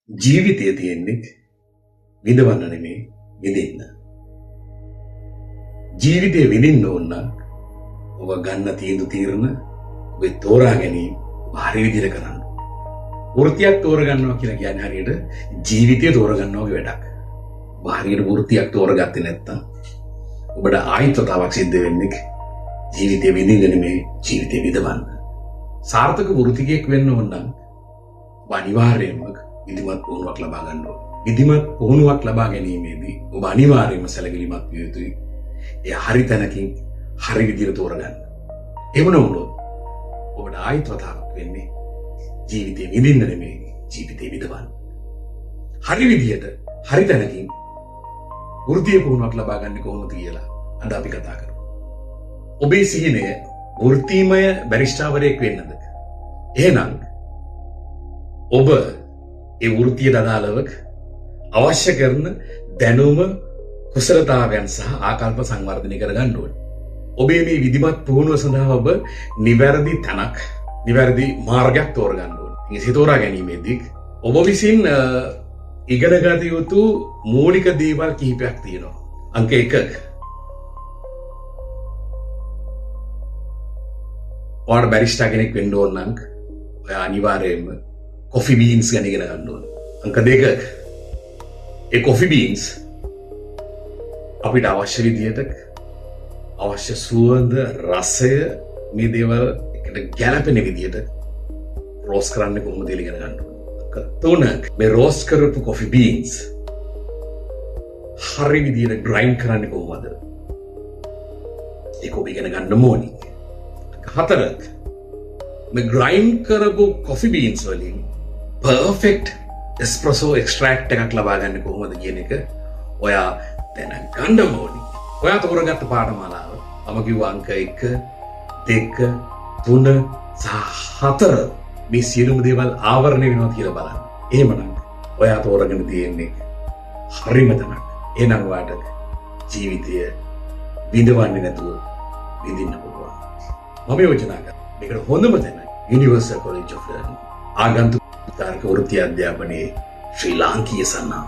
ජීවිතය තියෙන්නේ විඳවන්න නෙමෙයි, විඳින්න. ජීවිතය විඳින්න ඕන නම් ඔබ ගන්න තීන්දුව තීරණ, ඔබේ තෝරා ගැනීම ඔබ හරි විදිහට කරන්න. වෘත්තියක් තෝරගන්නවා කියලා කියන්නේ හරියට ජීවිතය තෝරගන්නවා වගේ වැඩක්. ඔබ හරියට වෘත්තියක් තෝරගත්තේ නැත්නම් ඔබට ආයිත් වතාවක් සිද්ධ වෙන්නේ ජීවිතය විඳින්න නෙමෙයි, ජීවිතය විඳවන්න. සාර්ථක වෘත්තිකයෙක් වෙන්න ඕන නම් ඔබ අනිවාර්යයෙන්ම විධිමත් පුහුණුවක් ලබා ගන්න ඕන. විධිමත් පුහුණුවක් ලබා ගැනීමේදී ඔබ අනිවාර්යයෙන්ම සැලකිලිමත් විය යුතුයි. එය හරි තැනකින් හරි විදිහට තෝරගන්න. එහෙම නොවුනොත් ඔබට ආයිත් වතාවක් වෙන්නේ ජීවිතය විඳින්න නෙමෙයි, ජීවිතය විඳවන්න. හරි විදිහට හරි තැනකින් වෘත්තීය පුහුණුවක් ලබා ගන්න කොහොමද කියලා අද අපි කතා කරමු. ඔබේ සිහිනය වෘත්තීමය බැරිස්ටාවරයෙක් වෙන්නද? එහෙනම් ඔබ ඒ වෘත්තියට අදාළව අවශ්‍ය කරන දැනුම, කුසලතාවයන් සහ ආකල්ප සංවර්ධනය කරගන්න ඕනේ. ඔබේ මේ විධිමත් පුහුණුව සඳහා ඔබ නිවැරදි තැනක්, නිවැරදි මාර්ගයක් තෝරගන්න ඕනේ. ඉතින් ඒ තෝරා ගැනීමේදී ඔබ විසින් ඉගෙනගත යුතු මූලික දේවල් කිහිපයක් තියෙනවා. අංක 1, ඔයාට බැරිස්ටා කෙනෙක් වෙන්න ඕන නම් ඔයා අනිවාර්යයෙන්ම කොෆි බීන්ස් ගැන ඉගෙන ගන්න ඕන. අංක 2, ඒ කොෆි බීන්ස් අපිට අවශ්‍ය විදියට අවශ්‍ය සුවඳ, රසය මේ දේවල් එකට ගැලපෙන විදියට රෝස් කරන්නේ කොහොමද කියලා ඉගෙන ගන්න ඕන. අංක 3, මේ රෝස් කරපු කොෆි බීන්ස් හරි විදියට ග්‍රයින්ඩ් කරන්නේ කොහොමද? ඒක ඔබ ඉගෙන ගන්න ඕනි. අංක 4, මේ ග්‍රයින්ඩ් කරපු කොෆි බීන්ස් වලින් පර්ෆෙක්ට් එස්ප්‍රෙසෝ එක්ස්ට්‍රැක්ට් එකක් ලබා ගන්න කොහොමද කියන එක ඔයා දැනගන්න ඕනි. ඔයා තෝරගත්ත පාඨමාලාව මම කිව්ව අංක 1, 2, 3 සහ 4 මේ සියලුම දේවල් ආවරණය වෙනවා කියලා බලන්න. එහෙමනම් ඔයා තෝරගෙන තියෙන්නේ හරිම තැනක්. එහෙනම් ඔයාට ජීවිතය විඳවන්නේ නැතුව විඳින්න පුළුවන්. මම යෝජනා කරනවා මේකට හොඳම තැන යුනිවර්සල් කොලෙජ් ඔෆ් ලර්නින්, ආගන්තුක තාර්ක වෘත්ති අධ්‍යාපනයේ ශ්‍රී ලාංකීය සන්නාම.